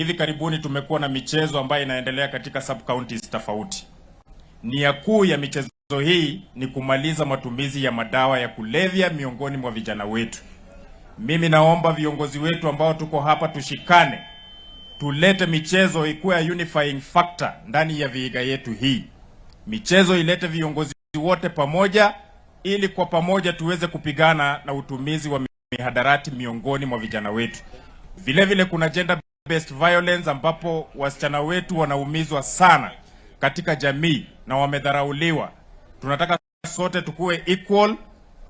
Hivi karibuni tumekuwa na michezo ambayo inaendelea katika sub counties tofauti. Nia kuu ya michezo hii ni kumaliza matumizi ya madawa ya kulevya miongoni mwa vijana wetu. Mimi naomba viongozi wetu ambao tuko hapa tushikane, tulete michezo ikuwe ya unifying factor ndani ya Vihiga yetu hii. Michezo ilete viongozi wote pamoja, ili kwa pamoja tuweze kupigana na utumizi wa mihadarati miongoni mwa vijana wetu. Vile vile kuna gender based violence ambapo wasichana wetu wanaumizwa sana katika jamii na wamedharauliwa. Tunataka sote tukue equal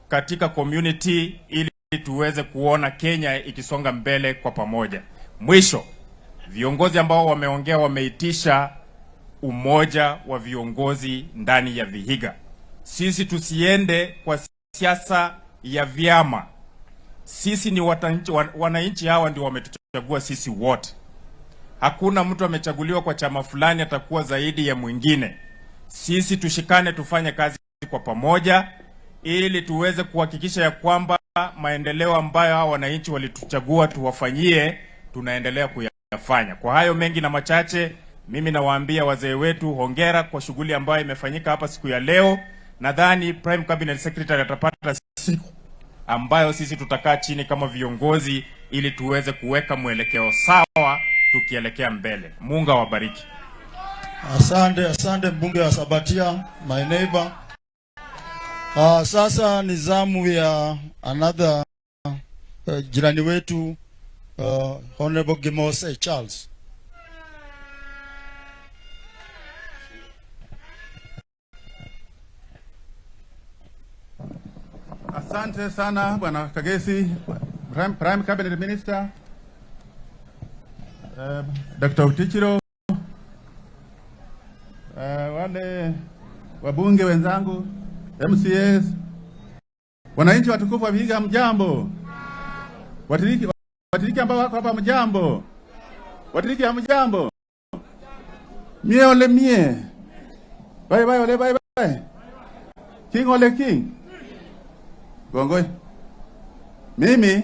katika community ili tuweze kuona Kenya ikisonga mbele kwa pamoja. Mwisho, viongozi ambao wameongea wameitisha umoja wa viongozi ndani ya Vihiga. Sisi tusiende kwa siasa ya vyama. Sisi ni wananchi, hawa ndio wametuchagua sisi wote. Hakuna mtu amechaguliwa kwa chama fulani atakuwa zaidi ya mwingine. Sisi tushikane, tufanye kazi kwa pamoja ili tuweze kuhakikisha ya kwamba maendeleo ambayo hawa wananchi walituchagua tuwafanyie, tunaendelea kuyafanya. Kwa hayo mengi na machache, mimi nawaambia wazee wetu hongera kwa shughuli ambayo imefanyika hapa siku ya leo. Nadhani Prime Cabinet Secretary atapata siku ambayo sisi tutakaa chini kama viongozi ili tuweze kuweka mwelekeo sawa tukielekea mbele. Mungu awabariki. Asante, asante mbunge wa Sabatia, my neighbor. Sasa ni zamu ya another jirani wetu Honorable Gimose Charles. Asante sana Bwana Kagesi, Prime Cabinet Minister, Dr. Otichilo, wale wabunge wenzangu, MCAs, wananchi watukufu wa Vihiga, mjambo. Watiriki ambao wako hapa mjambo. Watiriki hamjambo. Mie ole mie. Bye bye ole bye bye. King ole king. Gongoi. Mimi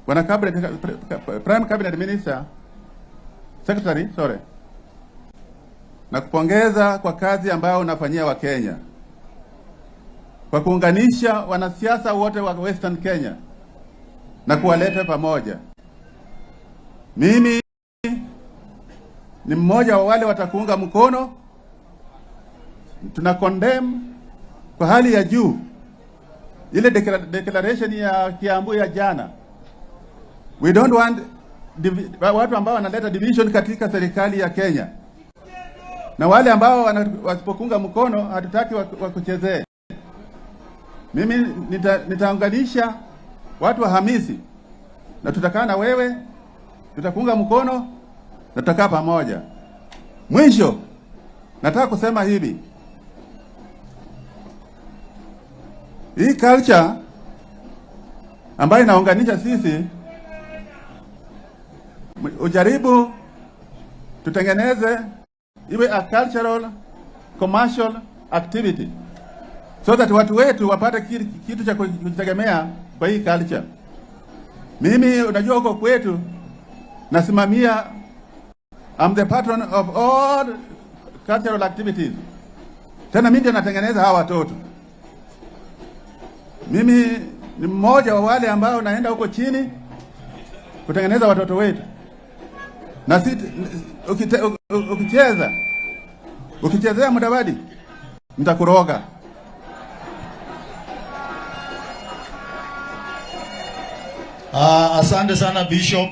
Bwana Prime Cabinet Minister Secretary, sorry. Nakupongeza kwa kazi ambayo unafanyia Wakenya kwa kuunganisha wanasiasa wote wa Western Kenya na kuwaleta pamoja. Mimi ni mmoja wa wale watakuunga mkono. Tuna condemn kwa hali ya juu ile declaration ya Kiambu ya jana. We don't want watu ambao wanaleta division katika serikali ya Kenya, na wale ambao wasipokunga mkono hatutaki wakuchezee. Mimi nitaunganisha watu wa Hamisi na tutakaa na wewe, tutakuunga mkono na tutakaa pamoja. Mwisho nataka kusema hivi, hii culture ambayo inaunganisha sisi, ujaribu tutengeneze iwe a cultural commercial activity so that watu wetu wapate kitu cha kujitegemea kwa hii culture. Mimi unajua huko kwetu nasimamia, I'm the patron of all cultural activities. Tena mimi ndio natengeneza hawa watoto. Mimi ni mmoja wa wale ambao naenda huko chini kutengeneza watoto wetu. Na si, ukichezea Mudavadi nitakuroga. Asante sana Bishop.